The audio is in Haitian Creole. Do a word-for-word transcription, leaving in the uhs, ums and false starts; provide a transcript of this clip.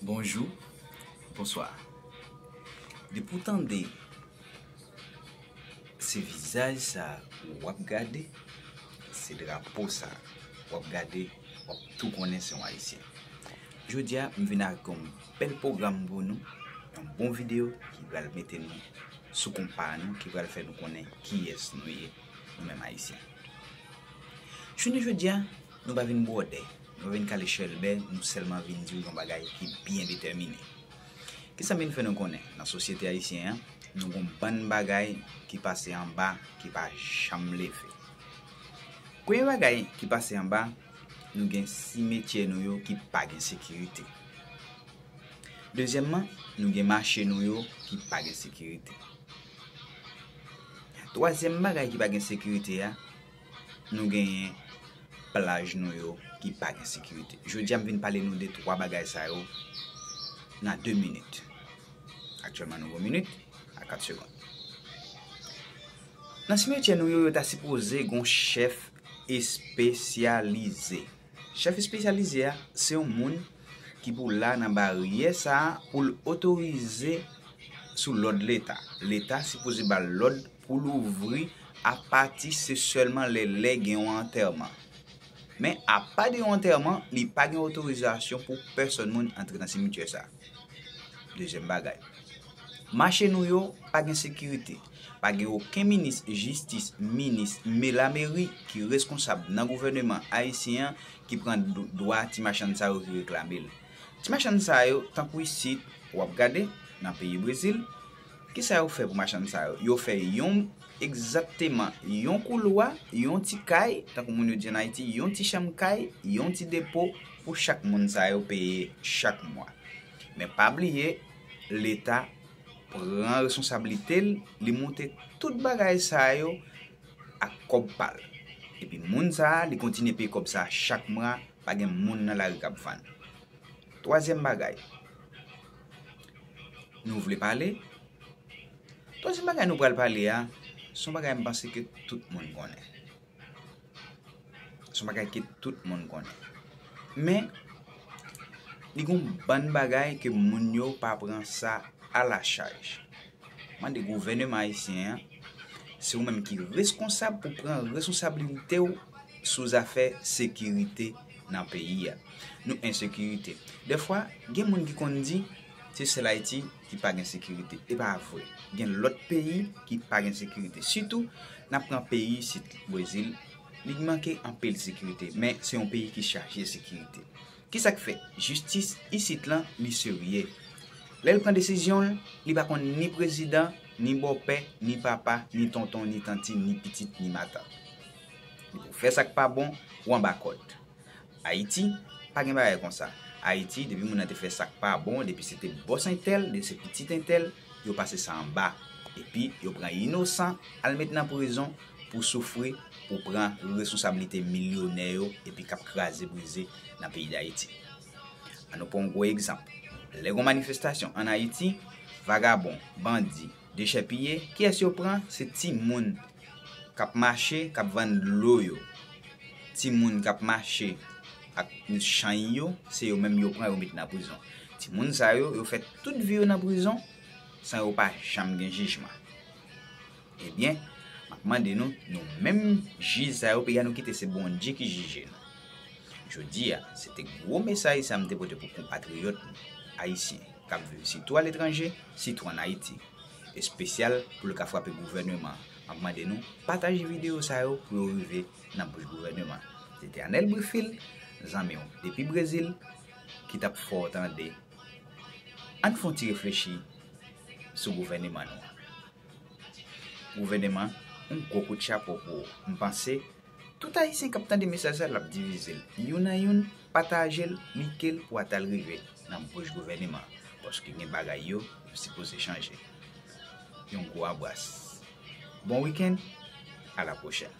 Bonjou, bonswa. Depi w tande se vizaj sa w ap gade, se drapo sa w ap gade, w ap tou konnen se yon Ayisyen. Jodi a, m vin ak yon bèl pwogram pou nou, yon bon videyo ki pral mete nou sou konpa nou, ki pral fè nou konnen kiyès nou ye, nou menm Ayisyen. Jounen jodi a, nou pa vin bwòdè, nou pa vin kale chèlbè, nou sèlman vin di w yon bagay ki byen detèmine. Kisa m vin fè nou konnen? Nan sosyete ayisyen an, nou gon bann bagay ki pase anba, ki pa janm leve. Premye bagay ki pase anba, nou gen simetyè nou yo ki pa gen sekirite. Dezyèmman, nou gen mache nou yo ki pa gen sekirite. Twazyèm bagay ki pa gen sekirite a, nou genyen plaj nou yo ki pa gen sekirite. Jodi a, m vin pale nou de twa bagay sa yo nan de minit. Aktyèlman, nou gon minit a kat segonn. Nan simetyè nou yo, yo ta sipoze gon chèf espesyalize. Chèf espesyalize a, se yon moun ki pou la nan baryè sa a pou l otorize sou lòd Leta. Leta sipoze ba l lòd pou l ouvri apati se sèlman lè, lè gen yon antèman. Men apa de yon antèman, li pa gen otorizasyon pou pèsòn moun antre nan simityè sa a. Dezyèm bagay, mache nou yo pa gen sekirite. Pa gen okenn minis jistis, minis, me lameri ki reskonsab nan gouvèneman ayisyen an ki pran do-, dwa ti machann sa yo ki reklame l. Ti machann sa yo, tankou isit, w ap gade, nan peyi Brezil, kisa yo fè pou machann sa yo? Yo fè yon, egzakteman, yon koulwa, yon ti kay, tankou moun yo di ann Ayiti, yon ti chanm kay, yon ti depo pou chak moun sa yo peye chak mwa. Men pa bliye, Leta pran responsablite l, li moute tout bagay sa yo ak kòb pa l. Epi moun sa a, li kontinye peye kòb sa a chak mwa, pa gen moun nan lari k ap vann. Twazyèm bagay nou vle pale, twazyèm bagay nou pral pale a, se yon bagay m panse ke tout moun konnen. Se yon bagay ke tout moun konnen. Men, li gon bann bagay ke moun yo pa pran sa a la chaj. Mande gouvèneman ayisyen an, se ou menm ki reskonsab pou pran responsablite w sou zafè sekirite nan peyi a. Nou ensekirite. Dèfwa, gen moun ki konn di, se sèl Ayiti ki pa gen sekirite. E pa vre. Gen lòt peyi ki pa gen sekirite. Sitou, n ap pran peyi isit, Brezil, li manke anpil sekirite, men se yon peyi ki chaje sekirite. Kisa k fè? Jistis isit lan, li serye. Lè l pran desizyon l, li pa konn ni prezidan, ni bòpè, ni papa, ni tonton, ni tanti, ni pitit, ni matant. Li pou fè sa k pa bon, ou anba kòd. Ayiti, pa gen bagay konsa. Ayiti, depi moun nan te fè sa k pa bon, depi se te bòs entèl, depi se pitit entèl, yo pase sa anba. Epi, yo pran inosan, al met nan prizon pou soufri, pou pran responsablite milyonè yo, epi k ap kraze brize nan peyi Dayiti. Ann nou pran yon gwo egzanp. Lè gon manifestasyon ann Ayiti, vagabon, bandi, dechèpiye, kiyès yo pran? Se timoun k ap mache, k ap vann dlo yo. Timoun k ap mache ak chanj yo, se yo menm yo pran, yo met nan prizon. Timoun sa yo, yo fè tout vi yo nan prizon, san yo pa janm gen jijman. Ebyen, m ap mande nou, nou menm jij sa yo, piga nou kite se Bondye ki jije nou. Jodi a, se te gwo mesaj sa m te pote pou konpatriyòt nou, ayisyen, k ap viv sitou aletranje, sitou ann Ayiti. Espesyal pou l ka frape gouvèneman an. M ap mande nou pataje videyo sa yo pou yo rive nan bouch gouvèneman. Se te Anel Brifil, zanmi w depi Brezil, ki t ap fè w tande. Ann fè yon ti reflechi sou gouvèneman nou an. Gouvèneman, yon gwo kout chapo pou ou. M panse, tout ayisyen k ap tande mesaj sa, l ap divize l. Youn an youn, pataje l, like l pou atè l rive nan bouch gouvèneman. Paske gen bagay yo, yo sipoze chanje. Yon gwo abras. Bon wikenn, a la pwochèn.